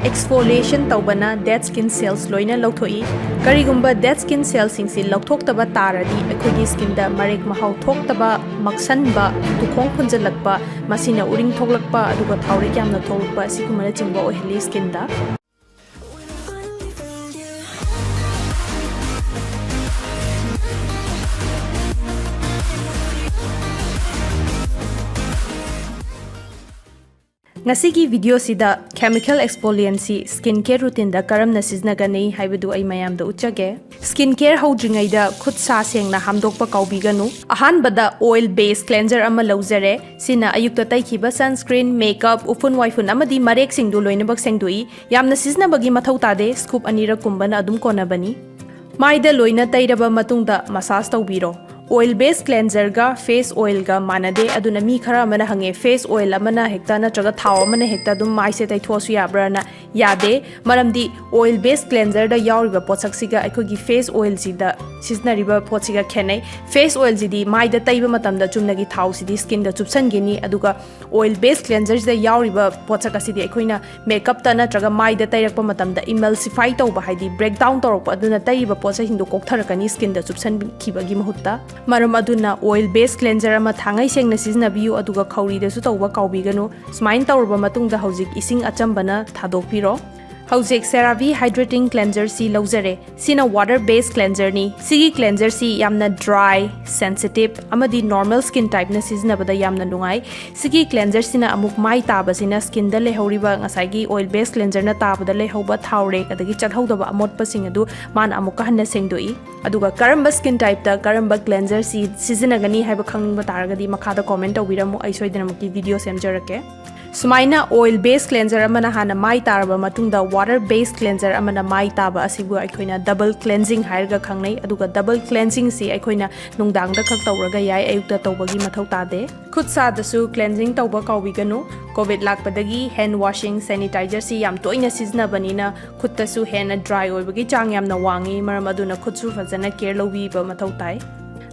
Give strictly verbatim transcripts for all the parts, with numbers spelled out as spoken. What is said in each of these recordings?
Exfoliation ꯇꯧꯕꯅ dead skin cells ꯂꯣꯏꯅ ꯂꯧꯊꯣꯛꯏ꯫ ꯀꯔꯤꯒꯨꯝꯕ dead skin cellꯁꯤꯡꯁꯤ ꯂꯧꯊꯣꯛꯇꯕ ꯇꯥꯔꯗꯤ ꯑꯩꯈꯣꯏꯒꯤ skinꯗ ꯃꯔꯦꯛ ꯃꯍꯥꯎ ꯊꯣꯛꯇꯕ, ꯃꯛꯁꯟꯕ, ꯇꯨꯈꯣꯡ ꯐꯨꯟꯖꯜꯂꯛꯄ, ꯃꯁꯤꯅ ꯎꯔꯤꯡ ꯊꯣꯛꯂꯛꯄ, ꯑꯗꯨꯒ ꯊꯥꯎꯔꯦꯛ ꯌꯥꯝꯅ ꯊꯣꯛꯂꯛꯄ ꯑꯁꯤꯒꯨꯝꯕꯅꯆꯤꯡꯕ ꯑꯣꯏꯍꯜꯂꯤ skinꯗ꯫ ꯉꯁꯤꯒꯤ videoꯁꯤꯗ chemical exfoliantꯁꯤ skin care routineꯗ ꯀꯔꯝꯅ ꯁꯤꯖꯤꯟꯅꯒꯅꯤ ꯍꯥꯏꯕꯗꯨ ꯑꯩ ꯃꯌꯥꯝꯗ ꯎꯠꯆꯒꯦ꯫ Skin care ꯍꯧꯗ꯭ꯔꯤꯉꯩꯗ ꯈꯨꯠ ꯁꯥ ꯁꯦꯡꯅ ꯍꯥꯝꯗꯣꯛꯄ ꯀꯥꯎꯕꯤꯒꯅꯨ꯫ ꯑꯍꯥꯟꯕꯗ oil base cleanser ꯑꯃ ꯂꯧꯖꯔꯦ꯫ ꯁꯤꯅ ꯑꯌꯨꯛꯇ ꯇꯩꯈꯤꯕ sunscreen, makeup, ꯎꯐꯨꯟ ꯋꯥꯏꯐꯨꯟ ꯑꯃꯗꯤ ꯃꯔꯦꯛꯁꯤꯡꯗꯨ ꯂꯣꯏꯅꯃꯛ ꯁꯦꯡꯗꯣꯛꯏ꯫ ꯌꯥꯝꯅ ꯁꯤꯖꯤꯟꯅꯕꯒꯤ ꯃꯊꯧ ꯇꯥꯗꯦ, scoop ꯑꯅꯤꯔꯛ ꯀꯨꯝꯕꯅ ꯑꯗꯨꯝ ꯀꯣꯟꯅꯕꯅꯤ꯫ ꯃꯥꯏꯗ ꯂꯣꯏꯅ ꯇꯩꯔꯕ ꯃꯇꯨꯡꯗ massage ꯇꯧꯕꯤꯔꯣ꯫ Oil base cleanserꯒ face oilꯒ ꯃꯥꯟꯅꯗꯦ, ꯑꯗꯨꯅ ꯃꯤ ꯈꯔ ꯑꯃꯅ ꯍꯪꯉꯦ, "Face oil ꯑꯃꯅ ꯍꯦꯛꯇ ꯅꯠꯇ꯭ꯔꯒ ꯊꯥꯎ ꯑꯃꯅ ꯍꯦꯛꯇ ꯑꯗꯨꯝ ꯃꯥꯏꯁꯦ ꯇꯩꯊꯣꯛꯑꯁꯨ ꯌꯥꯕ꯭ꯔꯥꯅ?" ꯌꯥꯗꯦ, ꯃꯔꯝꯗꯤ oil base cleanserꯗ ꯌꯥꯎꯔꯤꯕ ꯄꯣꯠꯁꯛꯁꯤꯒ ꯑꯩꯈꯣꯏꯒꯤ face oilꯁꯤꯗ ꯁꯤꯖꯤꯟꯅꯔꯤꯕ ꯄꯣꯠꯁꯤꯒ ꯈꯦꯠꯅꯩ꯫ Face oilꯁꯤꯗꯤ ꯃꯥꯏꯗ ꯇꯩꯕ ꯃꯇꯝꯗ ꯆꯨꯝꯅꯒꯤ ꯊꯥꯎꯁꯤꯗꯤ skinꯗ ꯆꯨꯞꯁꯟꯈꯤꯅꯤ, ꯑꯗꯨꯒ oil base cleanserꯁꯤꯗ ꯌꯥꯎꯔꯤꯕ ꯄꯣꯠꯁꯛ ꯑꯁꯤꯗꯤ ꯑꯩꯈꯣꯏꯅ makeupꯇ ꯅꯠꯇ꯭ꯔꯒ ꯃꯥꯏꯗ ꯇꯩꯔꯛꯄ ꯃꯇꯝꯗ emulsify ꯇꯧꯕ, ꯍꯥꯏꯗꯤ breakdown ꯇꯧꯔꯛꯄ, ꯑꯗꯨꯅ ꯇꯩꯔꯤꯕ ꯄꯣꯠꯁꯛꯁꯤꯡꯗꯣ ꯀꯣꯛꯊꯔꯛꯀꯅꯤ skinꯗ ꯆꯨꯞꯁꯟꯈꯤꯕꯒꯤ ꯃꯍꯨꯠꯇ꯫ ꯃꯔꯝ ꯑꯗꯨꯅ oil base cleanser ꯑꯃ ꯊꯥꯡꯉꯩ ꯁꯦꯡꯅ ꯁꯤꯖꯤꯟꯅꯕꯤꯌꯨ, ꯑꯗꯨꯒ ꯈꯧꯔꯤꯗꯁꯨ ꯇꯧꯕ ꯀꯥꯎꯕꯤꯒꯅꯨ꯫ ꯁꯨꯃꯥꯏꯅ ꯇꯧꯔꯕ ꯃꯇꯨꯡꯗ ꯍꯧꯖꯤꯛ ꯏꯁꯤꯡ ꯑꯆꯝꯕꯅ ꯊꯥꯗꯣꯛꯄꯤꯔꯣ꯫ ꯍꯧꯖꯤꯛ CeraVe Hydrating Cleanserꯁꯤ ꯂꯧꯖꯔꯦ꯫ ꯁꯤꯅ water base cleanserꯅꯤ꯫ ꯁꯤꯒꯤ cleanserꯁꯤ ꯌꯥꯝꯅ dry, sensitive ꯑꯃꯗꯤ normal skin typeꯅ ꯁꯤꯖꯤꯟꯅꯕꯗ ꯌꯥꯝꯅ ꯅꯨꯡꯉꯥꯏ꯫ ꯁꯤꯒꯤ cleanserꯁꯤꯅ ꯑꯃꯨꯛ ꯃꯥꯏ ꯇꯥꯕꯁꯤꯅ skinꯗ ꯂꯩꯍꯧꯔꯤꯕ ꯉꯁꯥꯏꯒꯤ oil base cleanserꯅ ꯇꯥꯕꯗ ꯂꯩꯍꯧꯕ ꯊꯥꯎꯔꯦꯛ ꯑꯗꯒꯤ ꯆꯠꯍꯧꯗꯕ ꯑꯃꯣꯠꯄꯁꯤꯡ ꯑꯗꯨ ꯃꯥꯅ ꯑꯃꯨꯛꯀ ꯍꯟꯅ ꯁꯦꯡꯗꯣꯛꯏ꯫ ꯑꯗꯨꯒ ꯀꯔꯝꯕ skin typeꯇ ꯀꯔꯝꯕ cleanserꯁꯤ ꯁꯤꯖꯤꯟꯅꯒꯅꯤ ꯍꯥꯏꯕ ꯈꯪꯅꯤꯡꯕ ꯇꯥꯔꯒꯗꯤ ꯃꯈꯥꯗ comment ꯇꯧꯕꯤꯔꯝꯃꯨ, ꯑꯩ ꯁꯣꯏꯗꯅꯃꯛꯀꯤ video ꯁꯦꯝꯖꯔꯛꯀꯦ꯫ ꯁꯨꯃꯥꯏꯅ oil base cleanser ꯑꯃꯅ ꯍꯥꯟꯅ ꯃꯥꯏ ꯇꯥꯔꯕ ꯃꯇꯨꯡꯗ water base cleanser ꯑꯃꯅ ꯃꯥꯏ ꯇꯥꯕ ꯑꯁꯤꯕꯨ ꯑꯩꯈꯣꯏꯅ double cleansing ꯍꯥꯏꯔꯒ ꯈꯪꯅꯩ꯫ ꯑꯗꯨꯒ double cleansingꯁꯤ ꯑꯩꯈꯣꯏꯅ ꯅꯨꯡꯗꯥꯡꯗ ꯈꯛ ꯇꯧꯔꯒ ꯌꯥꯏ, ꯑꯌꯨꯛꯇ ꯇꯧꯕꯒꯤ ꯃꯊꯧ ꯇꯥꯗꯦ꯫ ꯈꯨꯠ ꯁꯥꯗꯁꯨ cleansing ꯇꯧꯕ ꯀꯥꯎꯕꯤꯒꯅꯨ꯫ Covid ꯂꯥꯛꯄꯗꯒꯤ hand washing, sanitizerꯁꯤ ꯌꯥꯝ ꯇꯣꯏꯅ ꯁꯤꯖꯤꯟꯅꯕꯅꯤꯅ ꯈꯨꯠꯇꯁꯨ ꯍꯦꯟꯅ dry ꯑꯣꯏꯕꯒꯤ ꯆꯥꯡ ꯌꯥꯝꯅ ꯋꯥꯡꯉꯤ꯫ ꯃꯔꯝ ꯑꯗꯨꯅ ꯈꯨꯠꯁꯨ ꯐꯖꯅ care ꯂꯧꯕꯤꯕ ꯃꯊꯧ ꯇꯥꯏ꯫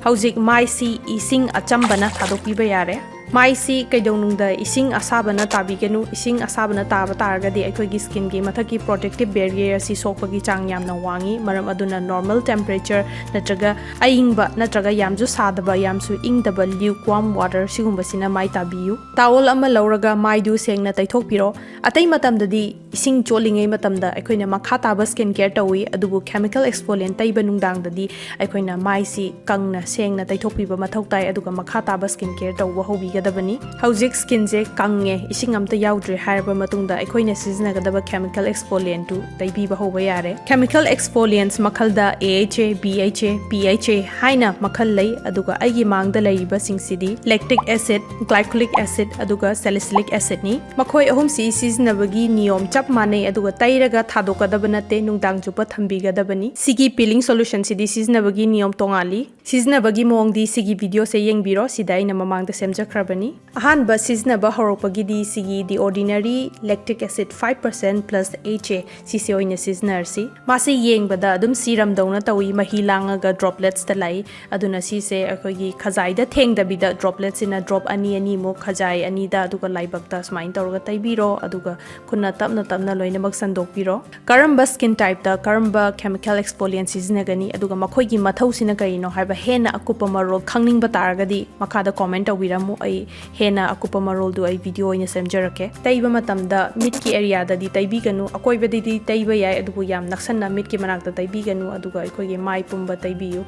ꯍꯧꯖꯤꯛ ꯃꯥꯏꯁꯤ ꯏꯁꯤꯡ ꯑꯆꯝꯕꯅ ꯊꯥꯗꯣꯛꯄꯤꯕ ꯌꯥꯔꯦ꯫ ꯃꯥꯏꯁꯤ ꯀꯩꯗꯧꯅꯨꯡꯗ ꯏꯁꯤꯡ ꯑꯁꯥꯕꯅ ꯇꯥꯕꯤꯒꯅꯨ꯫ ꯏꯁꯤꯡ ꯑꯁꯥꯕꯅ ꯇꯥꯕ ꯇꯥꯔꯒꯗꯤ ꯑꯩꯈꯣꯏꯒꯤ skinꯒꯤ ꯃꯊꯛꯀꯤ protective barrier ꯑꯁꯤ ꯁꯣꯛꯄꯒꯤ ꯆꯥꯡ ꯌꯥꯝꯅ ꯋꯥꯡꯉꯤ꯫ ꯃꯔꯝ ꯑꯗꯨꯅ normal temperature ꯅꯠꯇ꯭ꯔꯒ ꯑꯏꯪꯕ ꯅꯠꯇ꯭ꯔꯒ ꯌꯥꯝꯁꯨ ꯁꯥꯗꯕ ꯌꯥꯝꯁꯨ ꯏꯪꯗꯕ lukewarm water ꯁꯤꯒꯨꯝꯕꯁꯤꯅ ꯃꯥꯏ ꯇꯥꯕꯤꯌꯨ꯫ Towel ꯑꯃ ꯂꯧꯔꯒ ꯃꯥꯏꯗꯨ ꯁꯦꯡꯅ ꯇꯩꯊꯣꯛꯄꯤꯔꯣ꯫ ꯑꯇꯩ ꯃꯇꯝꯗꯗꯤ ꯏꯁꯤꯡ ꯆꯣꯠꯂꯤꯉꯩ ꯃꯇꯝꯗ ꯑꯩꯈꯣꯏꯅ ꯃꯈꯥ ꯇꯥꯕ skin care ꯇꯧꯏ, ꯑꯗꯨꯕꯨ chemical exfoliant ꯇꯩꯕ ꯅꯨꯡꯗꯥꯡꯗꯗꯤ ꯑꯩꯈꯣꯏꯅ ꯃꯥꯏꯁꯤ ꯀꯪꯅ ꯁꯦꯡꯅ ꯇꯩꯊꯣꯛꯄꯤꯕ ꯃꯊꯧ ꯇꯥꯏ, ꯑꯗꯨꯒ ꯃꯈꯥ ꯇꯥꯕ skin care ꯇꯧꯕ ꯍꯧꯕꯤꯒꯗꯕꯅꯤ꯫ ꯍꯧꯖꯤꯛ skinꯁꯦ ꯀꯪꯉꯦ, ꯏꯁꯤꯡ ꯑꯝꯇ ꯌꯥꯎꯗ꯭ꯔꯦ ꯍꯥꯏꯔꯕ ꯃꯇꯨꯡꯗ ꯑꯩꯈꯣꯏꯅ ꯁꯤꯖꯤꯟꯅꯒꯗꯕ chemical exfoliantꯇꯨ ꯇꯩꯕꯤꯕ ꯍꯧꯕ ꯌꯥꯔꯦ꯫ Chemical exfoliants ꯃꯈꯜꯗ A H A, B H A, P H A ꯍꯥꯏꯅ ꯃꯈꯜ ꯂꯩ, ꯑꯗꯨꯒ ꯑꯩꯒꯤ ꯃꯥꯡꯗ ꯂꯩꯔꯤꯕꯁꯤꯡꯁꯤꯗꯤ lactic acid, glycolic acid, ꯑꯗꯨꯒ salicylic acidꯅꯤ꯫ ꯃꯈꯣꯏ ꯑꯍꯨꯝꯁꯤ ꯁꯤꯖꯤꯟꯅꯕꯒꯤ ꯅꯤꯌꯣꯝ ꯆꯞ ꯃꯥꯟꯅꯩ, ꯑꯗꯨꯒ ꯇꯩꯔꯒ ꯊꯥꯗꯣꯛꯀꯗꯕ ꯅꯠꯇꯦ, ꯅꯨꯡꯗꯥꯡ ꯆꯨꯞꯄ ꯊꯝꯕꯤꯒꯗꯕꯅꯤ꯫ ꯁꯤꯒꯤ peeling solutionꯁꯤꯗꯤ ꯁꯤꯖꯤꯟꯅꯕꯒꯤ ꯅꯤꯌꯣꯝ ꯇꯣꯉꯥꯜꯂꯤ꯫ ꯁꯤꯖꯤꯟꯅꯕꯒꯤ ꯃꯑꯣꯡꯗꯤ ꯁꯤꯒꯤ videoꯁꯦ ꯌꯦꯡꯕꯤꯔꯣ, ꯁꯤꯗ ꯑꯩꯅ ꯃꯃꯥꯡꯗ ꯁꯦꯝꯖꯈ꯭ꯔꯕꯅꯤ꯫ ꯑꯍꯥꯟꯕ ꯁꯤꯖꯤꯟꯅꯕ ꯍꯧꯔꯛꯄꯒꯤꯗꯤ ꯁꯤꯒꯤ The Ordinary lactic acid five percent plus H A ꯁꯤꯁꯦ ꯑꯣꯏꯅ ꯁꯤꯖꯤꯟꯅꯔꯁꯤ꯫ ꯃꯥꯁꯤ ꯌꯦꯡꯕꯗ ꯑꯗꯨꯝ ꯁꯤꯔꯝꯗꯧꯅ ꯇꯧꯏ, ꯃꯍꯤ ꯂꯥꯡꯉꯒ dropletsꯇ ꯂꯥꯛꯏ꯫ ꯑꯗꯨꯅ ꯁꯤꯁꯦ ꯑꯩꯈꯣꯏꯒꯤ ꯈꯖꯥꯏꯗ ꯊꯦꯡꯗꯕꯤꯗ dropletꯁꯤꯅ drop ꯑꯅꯤ ꯑꯅꯤꯃꯨꯛ ꯈꯖꯥꯏ ꯑꯅꯤꯗ ꯑꯗꯨꯒ ꯂꯥꯏꯕꯛꯇ ꯁꯨꯃꯥꯏꯅ ꯇꯧꯔꯒ ꯇꯩꯕꯤꯔꯣ, ꯑꯗꯨꯒ ꯈꯨꯠꯅ ꯇꯞꯅ ꯇꯞꯅ ꯂꯣꯏꯅꯃꯛ ꯁꯟꯗꯣꯛꯄꯤꯔꯣ꯫ ꯀꯔꯝꯕ skin typeꯇ ꯀꯔꯝꯕ chemical exfoliant ꯁꯤꯖꯤꯟꯅꯒꯅꯤ, ꯑꯗꯨꯒ ꯃꯈꯣꯏꯒꯤ ꯃꯊꯧꯁꯤꯅ ꯀꯔꯤꯅꯣ ꯍꯥꯏꯕ ꯍꯦꯟꯅ ꯑꯀꯨꯞꯄ ꯃꯔꯣꯜ ꯈꯪꯅꯤꯡꯕ ꯇꯥꯔꯒꯗꯤ ꯃꯈꯥꯗ comment ꯇꯧꯕꯤꯔꯝꯃꯨ, ꯑꯩ ꯍꯦꯟꯅ ꯑꯀꯨꯞꯄ ꯃꯔꯣꯜꯗꯨ ꯑꯩ video ꯑꯣꯏꯅ ꯁꯦꯝꯖꯔꯛꯀꯦ꯫ ꯇꯩꯕ ꯃꯇꯝꯗ ꯃꯤꯠꯀꯤ areaꯗꯗꯤ ꯇꯩꯕꯤꯒꯅꯨ, ꯑꯀꯣꯏꯕꯗꯗꯤ ꯇꯩꯕ ꯌꯥꯏ, ꯑꯗꯨꯕꯨ ꯌꯥꯝ ꯅꯛꯁꯟꯅ ꯃꯤꯠꯀꯤ ꯃꯅꯥꯛꯇ ꯇꯩꯕꯤꯒꯅꯨ, ꯑꯗꯨꯒ ꯑꯩꯈꯣꯏꯒꯤ ꯃꯥꯏ ꯄꯨꯝꯕ ꯇꯩꯕꯤꯌꯨ꯫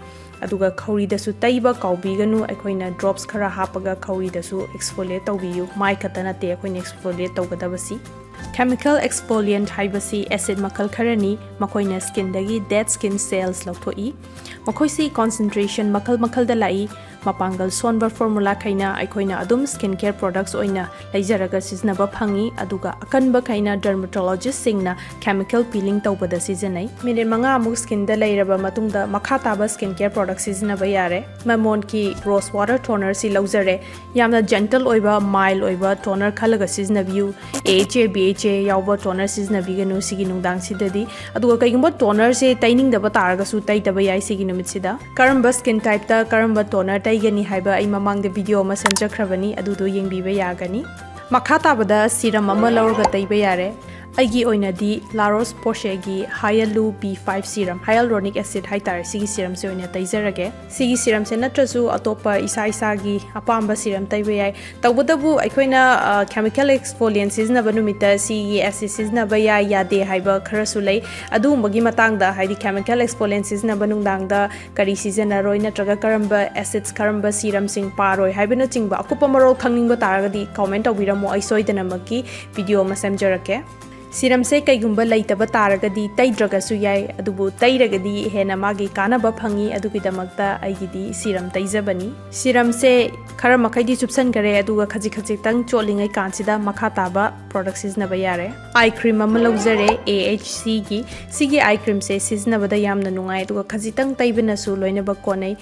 ꯑꯗꯨꯒ ꯈꯧꯔꯤꯗꯁꯨ ꯇꯩꯕ ꯀꯥꯎꯕꯤꯒꯅꯨ, ꯑꯩꯈꯣꯏꯅ drops ꯈꯔ ꯍꯥꯞꯄꯒ ꯈꯧꯔꯤꯗꯁꯨ exfoliate ꯇꯧꯕꯤꯌꯨ꯫ ꯃꯥꯏ ꯈꯛꯇ ꯅꯠꯇꯦ ꯑꯩꯈꯣꯏꯅ exfoliate ꯇꯧꯒꯗꯕꯁꯤ꯫ Chemical exfoliant ꯍꯥꯏꯕꯁꯤ acid ꯃꯈꯜ ꯈꯔꯅꯤ, ꯃꯈꯣꯏꯅ skinꯗꯒꯤ dead skin cells ꯂꯧꯊꯣꯛꯏ꯫ ꯃꯈꯣꯏꯁꯤ concentration ꯃꯈꯜ ꯃꯈꯜꯗ ꯂꯥꯛꯏ꯫ ꯃꯄꯥꯡꯒꯜ ꯁꯣꯟꯕ formulaꯈꯩꯅ ꯑꯩꯈꯣꯏꯅ ꯑꯗꯨꯝ skin care products ꯑꯣꯏꯅ ꯂꯩꯖꯔꯒ ꯁꯤꯖꯤꯟꯅꯕ ꯐꯪꯉꯤ, ꯑꯗꯨꯒ ꯑꯀꯟꯕꯈꯩꯅ dermatologistꯁꯤꯡꯅ chemical peeling ꯇꯧꯕꯗ ꯁꯤꯖꯤꯟꯅꯩ꯫ Minute ꯃꯉꯥꯃꯨꯛ skinꯗ ꯂꯩꯔꯕ ꯃꯇꯨꯡꯗ ꯃꯈꯥ ꯇꯥꯕ skin care product ꯁꯤꯖꯤꯟꯅꯕ ꯌꯥꯔꯦ꯫ Mammontꯀꯤ rose water tonerꯁꯤ ꯂꯧꯖꯔꯦ꯫ ꯌꯥꯝꯅ gentle ꯑꯣꯏꯕ, mild ꯑꯣꯏꯕ toner ꯈꯜꯂꯒ ꯁꯤꯖꯤꯟꯅꯕꯤꯌꯨ꯫ A H A, B H A ꯌꯥꯎꯕ toner ꯁꯤꯖꯤꯟꯅꯕꯤꯒꯅꯨ ꯁꯤꯒꯤ ꯅꯨꯡꯗꯥꯡꯁꯤꯗꯗꯤ꯫ ꯑꯗꯨꯒ ꯀꯩꯒꯨꯝꯕ tonerꯁꯦ ꯇꯩꯅꯤꯡꯗꯕ ꯇꯥꯔꯒꯁꯨ ꯇꯩꯗꯕ ꯌꯥꯏ ꯁꯤꯒꯤ ꯅꯨꯃꯤꯠꯁꯤꯗ꯫ ꯀꯔꯝꯕ skin typeꯇ ꯀꯔꯝꯕ toner ꯇꯩ ꯇꯩꯒꯅꯤ ꯍꯥꯏꯕ ꯑꯩ ꯃꯃꯥꯡꯗ ꯚꯤꯗꯤꯑꯣ ꯑꯃ ꯁꯦꯝꯖꯈ꯭ꯔꯕꯅꯤ, ꯑꯗꯨꯗꯣ ꯌꯦꯡꯕꯤꯕ ꯌꯥꯒꯅꯤ꯫ ꯃꯈꯥ ꯇꯥꯕꯗ ꯁꯤꯔꯝ ꯑꯃ ꯂꯧꯔꯒ ꯇꯩꯕ ꯌꯥꯔꯦ꯫ ꯑꯩꯒꯤ ꯑꯣꯏꯅꯗꯤ ꯂꯥꯔꯣꯁ ꯄꯣꯔꯁꯦꯒꯤ ꯍꯥꯏꯌꯂꯨ ꯕꯤ ꯐꯥꯏꯚ ꯁꯤꯔꯝ, ꯍꯥꯏꯌꯂꯨꯔꯣꯅꯤꯛ ꯑꯦꯁꯤꯠ ꯍꯥꯏꯇꯥꯔꯦ, ꯁꯤꯒꯤ ꯁꯤꯔꯝꯁꯦ ꯑꯣꯏꯅ ꯇꯩꯖꯔꯒꯦ꯫ ꯁꯤꯒꯤ ꯁꯤꯔꯝꯁꯦ ꯅꯠꯇ꯭ꯔꯁꯨ ꯑꯇꯣꯞꯄ ꯏꯁꯥ ꯏꯁꯥꯒꯤ ꯑꯄꯥꯝꯕ ꯁꯤꯔꯝ ꯇꯩꯕ ꯌꯥꯏ꯫ ꯇꯧꯕꯇꯕꯨ ꯑꯩꯈꯣꯏꯅ ꯀꯦꯃꯤꯀꯦꯜ ꯑꯦꯛꯁꯐꯣꯂꯤꯌꯦꯟ ꯁꯤꯖꯤꯟꯅꯕ ꯅꯨꯃꯤꯠꯇ ꯁꯤꯒꯤ ꯑꯦꯁꯤꯠ ꯁꯤꯖꯤꯟꯅꯕ ꯌꯥꯏ ꯌꯥꯗꯦ ꯍꯥꯏꯕ ꯈꯔꯁꯨ ꯂꯩ꯫ ꯑꯗꯨꯒꯨꯝꯕꯒꯤ ꯃꯇꯥꯡꯗ, ꯍꯥꯏꯗꯤ ꯀꯦꯃꯤꯀꯦꯜ ꯑꯦꯛꯁꯐꯣꯂꯤꯌꯦꯟ ꯁꯤꯖꯤꯟꯅꯕ ꯅꯨꯡꯗꯥꯡꯗ ꯀꯔꯤ ꯁꯤꯖꯤꯟꯅꯔꯣꯏ ꯅꯠꯇ꯭ꯔꯒ ꯀꯔꯝꯕ ꯑꯦꯁꯤꯠꯁ, ꯀꯔꯝꯕ ꯁꯤꯔꯝꯁꯤꯡ ꯄꯥꯔꯣꯏ ꯍꯥꯏꯕꯅꯆꯤꯡꯕ ꯑꯀꯨꯞꯄ ꯃꯔꯣꯜ ꯈꯪꯅꯤꯡꯕ ꯇꯥꯔꯒꯗꯤ ꯀꯣꯃꯦꯟ ꯇꯧꯕꯤꯔꯝꯃꯣ, ꯑꯩ ꯁꯣꯏꯗꯅꯃꯛꯀꯤ ꯚꯤꯗꯤꯑꯣ ꯑꯃ ꯁꯦꯝꯖꯔꯛꯀꯦ꯫ ꯁꯤꯔꯝꯁꯦ ꯀꯩꯒꯨꯝꯕ ꯂꯩꯇꯕ ꯇꯥꯔꯒꯗꯤ ꯇꯩꯗ꯭ꯔꯒꯁꯨ ꯌꯥꯏ, ꯑꯗꯨꯕꯨ ꯇꯩꯔꯒꯗꯤ ꯍꯦꯟꯅ ꯃꯥꯒꯤ ꯀꯥꯟꯅꯕ ꯐꯪꯉꯤ꯫ ꯑꯗꯨꯒꯤꯗꯃꯛꯇ ꯑꯩꯒꯤꯗꯤ ꯁꯤꯔꯝ ꯇꯩꯖꯕꯅꯤ꯫ ꯁꯤꯔꯝꯁꯦ ꯈꯔ ꯃꯈꯩꯗꯤ ꯆꯨꯞꯁꯟꯈꯔꯦ, ꯑꯗꯨꯒ ꯈꯖꯤꯛ ꯈꯖꯤꯛꯇꯪ ꯆꯣꯠꯂꯤꯉꯩ ꯀꯥꯟꯁꯤꯗ ꯃꯈꯥ ꯇꯥꯕ ꯄ꯭ꯔꯣꯗꯛ ꯁꯤꯖꯤꯟꯅꯕ ꯌꯥꯔꯦ꯫ ꯑꯥꯏ ꯀ꯭ꯔꯤꯝ ꯑꯃ ꯂꯧꯖꯔꯦ ꯑꯦ ꯑꯩꯆ ꯁꯤꯒꯤ꯫ ꯁꯤꯒꯤ ꯑꯥꯏ ꯀ꯭ꯔꯤꯝꯁꯦ ꯁꯤꯖꯤꯟꯅꯕꯗ ꯌꯥꯝꯅ ꯅꯨꯡꯉꯥꯏ, ꯑꯗꯨꯒ ꯈꯖꯤꯛꯇꯪ ꯇꯩꯕꯅꯁꯨ ꯂꯣꯏꯅꯃꯛ ꯀꯣꯟꯅꯩ꯫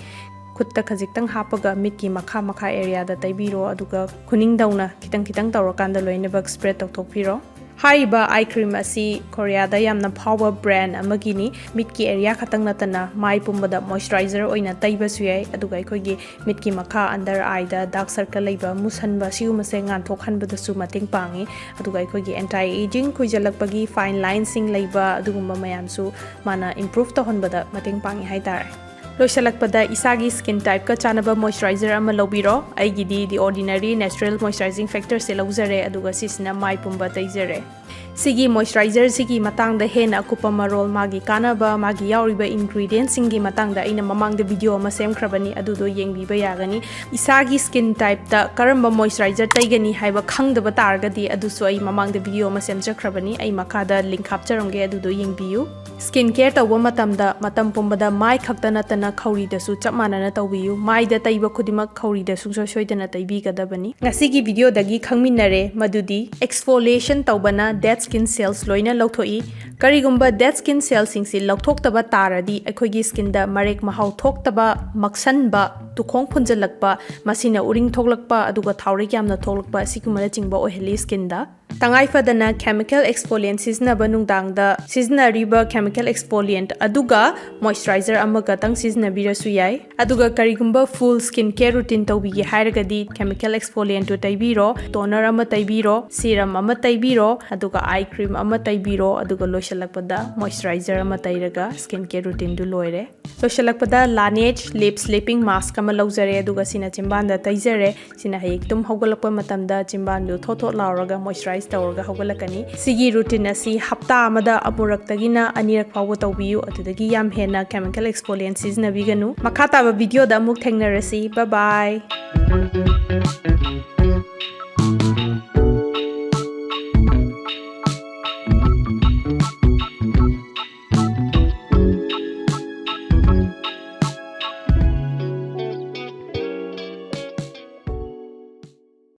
ꯈꯨꯠꯇ ꯈꯖꯤꯛꯇꯪ ꯍꯥꯞꯄꯒ ꯃꯤꯠꯀꯤ ꯃꯈꯥ ꯃꯈꯥ ꯑꯦꯔꯤꯌꯥꯗ ꯇꯩꯕꯤꯔꯣ, ꯑꯗꯨꯒ ꯈꯨꯅꯤꯡꯗꯧꯅ ꯈꯤꯇꯪ ꯈꯤꯇꯪ ꯇꯧꯔꯀꯥꯟꯗ ꯂꯣꯏꯅꯃꯛ ꯁ꯭ꯄ꯭ꯔꯦꯗ ꯇꯧꯊꯣꯛꯄꯤꯔꯣ꯫ ꯍꯥꯏꯔꯤꯕ ꯑꯥꯏ ꯀ꯭ꯔꯤꯝ ꯑꯁꯤ ꯀꯣꯔꯤꯌꯥꯗ ꯌꯥꯝꯅ ꯐꯥꯎꯕ ꯕ꯭ꯔꯥꯟ ꯑꯃꯒꯤꯅꯤ꯫ ꯃꯤꯠꯀꯤ ꯑꯦꯔꯤꯌꯥ ꯈꯛꯇꯪ ꯅꯠꯇꯅ ꯃꯥꯏ ꯄꯨꯝꯕꯗ ꯃꯣꯏꯆꯔꯥꯏꯖꯔ ꯑꯣꯏꯅ ꯇꯩꯕꯁꯨ ꯌꯥꯏ, ꯑꯗꯨꯒ ꯑꯩꯈꯣꯏꯒꯤ ꯃꯤꯠꯀꯤ ꯃꯈꯥ ꯑꯟꯗꯔ ꯑꯥꯏꯗ ꯗꯥꯔꯛ ꯁꯔꯀꯜ ꯂꯩꯕ, ꯃꯨꯁꯟꯕ, ꯁꯤꯒꯨꯝꯕꯁꯦ ꯉꯥꯟꯊꯣꯛꯍꯟꯕꯗꯁꯨ ꯃꯇꯦꯡ ꯄꯥꯡꯉꯤ꯫ ꯑꯗꯨꯒ ꯑꯩꯈꯣꯏꯒꯤ ꯑꯦꯟꯇꯥꯏ ꯑꯦꯖꯤꯡ, ꯀꯨꯏꯖꯜꯂꯛꯄꯒꯤ ꯐꯥꯏꯟ ꯂꯥꯏꯟꯁꯤꯡ ꯂꯩꯕ, ꯑꯗꯨꯒꯨꯝꯕ ꯃꯌꯥꯝꯁꯨ ꯃꯥꯅ ꯏꯝꯄ꯭ꯔꯨꯚ ꯇꯧꯍꯟꯕꯗ ꯃꯇꯦꯡ ꯄꯥꯡꯉꯤ ꯍꯥꯏꯇꯥꯔꯦ꯫ ꯂꯣꯏꯁꯤꯜꯂꯛꯄꯗ ꯏꯁꯥꯒꯤ ꯁ꯭ꯀꯤꯟ ꯇꯥꯏꯞꯀ ꯆꯥꯟꯅꯕ ꯃꯣꯏꯆꯔꯥꯏꯖꯔ ꯑꯃ ꯂꯧꯕꯤꯔꯣ꯫ ꯑꯩꯒꯤꯗꯤ The Ordinary Natural Moisturizing Factorꯁꯦ ꯂꯧꯖꯔꯦ, ꯑꯗꯨꯒ ꯁꯤꯁꯤꯅ ꯃꯥꯏ ꯄꯨꯝꯕ ꯇꯩꯖꯔꯦ꯫ ꯁꯤꯒꯤ ꯃꯣꯏꯆꯔꯥꯏꯖꯔꯁꯤꯒꯤ ꯃꯇꯥꯡꯗ ꯍꯦꯟꯅ ꯑꯀꯨꯞꯄ ꯃꯔꯣꯜ, ꯃꯥꯒꯤ ꯀꯥꯟꯅꯕ, ꯃꯥꯒꯤ ꯌꯥꯎꯔꯤꯕ ꯏꯟꯒ꯭ꯔꯤꯗꯤꯌꯦꯟꯁꯤꯡꯒꯤ ꯃꯇꯥꯡꯗ ꯑꯩꯅ ꯃꯃꯥꯡꯗ ꯚꯤꯗꯤꯑꯣ ꯑꯃ ꯁꯦꯝꯈ꯭ꯔꯕꯅꯤ, ꯑꯗꯨꯗꯣ ꯌꯦꯡꯕꯤꯕ ꯌꯥꯒꯅꯤ꯫ ꯏꯁꯥꯒꯤ ꯁ꯭ꯀꯤꯟ ꯇꯥꯏꯞꯇ ꯀꯔꯝꯕ ꯃꯣꯏꯆꯔꯥꯏꯖꯔ ꯇꯩꯒꯅꯤ ꯍꯥꯏꯕ ꯈꯪꯗꯕ ꯇꯥꯔꯒꯗꯤ, ꯑꯗꯨꯁꯨ ꯑꯩ ꯃꯃꯥꯡꯗ ꯚꯤꯗꯤꯑꯣ ꯑꯃ ꯁꯦꯝꯖꯈ꯭ꯔꯕꯅꯤ, ꯑꯩ ꯃꯈꯥꯗ ꯂꯤꯡꯛ ꯍꯥꯞꯆꯔꯝꯒꯦ, ꯑꯗꯨꯗꯣ ꯌꯦꯡꯕꯤꯌꯨ꯫ ꯁ꯭ꯀꯤꯟ ꯀꯦꯌꯔ ꯇꯧꯕ ꯃꯇꯝꯗ ꯃꯇꯝ ꯄꯨꯝꯕꯗ ꯃꯥꯏ ꯈꯛꯇ ꯅꯠꯇꯅ ꯈꯧꯔꯤꯗꯁꯨ ꯆꯞ ꯃꯥꯟꯅꯅ ꯇꯧꯕꯤꯌꯨ꯫ ꯃꯥꯏꯗ ꯇꯩꯕ ꯈꯨꯗꯤꯡꯃꯛ ꯈꯧꯔꯤꯗ ꯁꯨꯡꯁꯣꯏ ꯁꯣꯏꯗꯅ ꯇꯩꯕꯤꯒꯗꯕꯅꯤ꯫ ꯉꯁꯤꯒꯤ ꯚꯤꯗꯤꯑꯣꯗꯒꯤ ꯈꯪꯃꯤꯟꯅꯔꯦ ꯃꯗꯨꯗꯤ ꯑꯦꯛꯁꯐꯣꯂꯤꯌꯦꯁꯟ ꯇꯧꯕꯅ ꯗꯦꯗ ꯁ꯭ꯀꯤꯟ ꯁꯦꯜꯁ ꯂꯣꯏꯅ ꯂꯧꯊꯣꯛꯏ꯫ ꯀꯔꯤꯒꯨꯝꯕ ꯗꯦꯗ ꯁ꯭ꯀꯤꯟ ꯁꯦꯜꯁꯤꯡꯁꯤ ꯂꯧꯊꯣꯛꯇꯕ ꯇꯥꯔꯗꯤ ꯑꯩꯈꯣꯏꯒꯤ ꯁ꯭ꯀꯤꯟꯗ ꯃꯔꯦꯛ ꯃꯍꯥꯎ ꯊꯣꯛꯇꯕ, ꯃꯛꯁꯟꯕ, ꯇꯨꯈꯣꯡ ꯐꯨꯟꯖꯜꯂꯛꯄ, ꯃꯁꯤꯅ ꯎꯔꯤꯡ ꯊꯣꯛꯂꯛꯄ, ꯑꯗꯨꯒ ꯊꯥꯎꯔꯦꯛ ꯌꯥꯝꯅ ꯊꯣꯛꯂꯛꯄ, ꯑꯁꯤꯒꯨꯝꯕꯅꯆꯤꯡꯕ ꯑꯣꯏꯍꯜꯂꯤ ꯁ꯭ꯀꯤꯟꯗ꯫ ꯇꯉꯥꯏ ꯐꯗꯅ chemical exfoliant ꯁꯤꯖꯤꯟꯅꯕ ꯅꯨꯡꯗꯥꯡꯗ ꯁꯤꯖꯤꯟꯅꯔꯤꯕ chemical exfoliant ꯑꯗꯨꯒ moisturizer ꯑꯃꯈꯛꯇꯪ ꯁꯤꯖꯤꯟꯅꯕꯤꯔꯁꯨ ꯌꯥꯏ꯫ ꯑꯗꯨꯒ ꯀꯔꯤꯒꯨꯝꯕ full skin care routine ꯇꯧꯕꯤꯒꯦ ꯍꯥꯏꯔꯒꯗꯤ chemical exfoliant ꯇꯨ ꯇꯩꯕꯤꯔꯣ, toner ꯑꯃ ꯇꯩꯕꯤꯔꯣ, serum ꯑꯃ ꯇꯩꯕꯤꯔꯣ, ꯑꯗꯨꯒ eye cream ꯑꯃ ꯇꯩꯕꯤꯔꯣ, ꯑꯗꯨꯒ ꯂꯣꯏꯁꯤꯜꯂꯛꯄꯗ moisturizer ꯑꯃ ꯇꯩꯔꯒ skin care routine ꯗꯨ ꯂꯣꯏꯔꯦ꯫ ꯂꯣꯏꯁꯤꯜꯂꯛꯄꯗ Laneige lip sleeping mask ꯑꯃ ꯂꯧꯖꯔꯦ, ꯑꯗꯨꯒ ꯁꯤꯅ ꯆꯤꯝꯕꯥꯟꯗ ꯇꯩꯖꯔꯦ꯫ ꯁꯤꯅ ꯍꯌꯦꯡ ꯇꯨꯝ ꯍꯧꯒꯠꯂꯛꯄ ꯃꯇꯝꯗ ꯆꯤꯝꯕꯥꯟꯗꯨ ꯊꯣꯠ ꯊꯣꯠ ꯂꯥꯎꯔꯒ moisturize ꯇꯧꯔꯒ ꯍꯧꯒꯠꯂꯛꯀꯅꯤ꯫ ꯁꯤꯒꯤ routine ꯑꯁꯤ ꯍꯞꯇꯥ ꯑꯃꯗ ꯑꯃꯨꯔꯛꯇꯒꯤꯅ ꯑꯅꯤꯔꯛ ꯐꯥꯎꯕ ꯇꯧꯕꯤꯌꯨ, ꯑꯗꯨꯗꯒꯤ ꯌꯥꯝ ꯍꯦꯟꯅ chemical exfoliant ꯁꯤꯖꯤꯟꯅꯕꯤꯒꯅꯨ꯫ ꯃꯈꯥ ꯇꯥꯕ video ꯗ ꯑꯃꯨꯛ ꯊꯦꯡꯅꯔꯁꯤ꯫ Bye bye꯫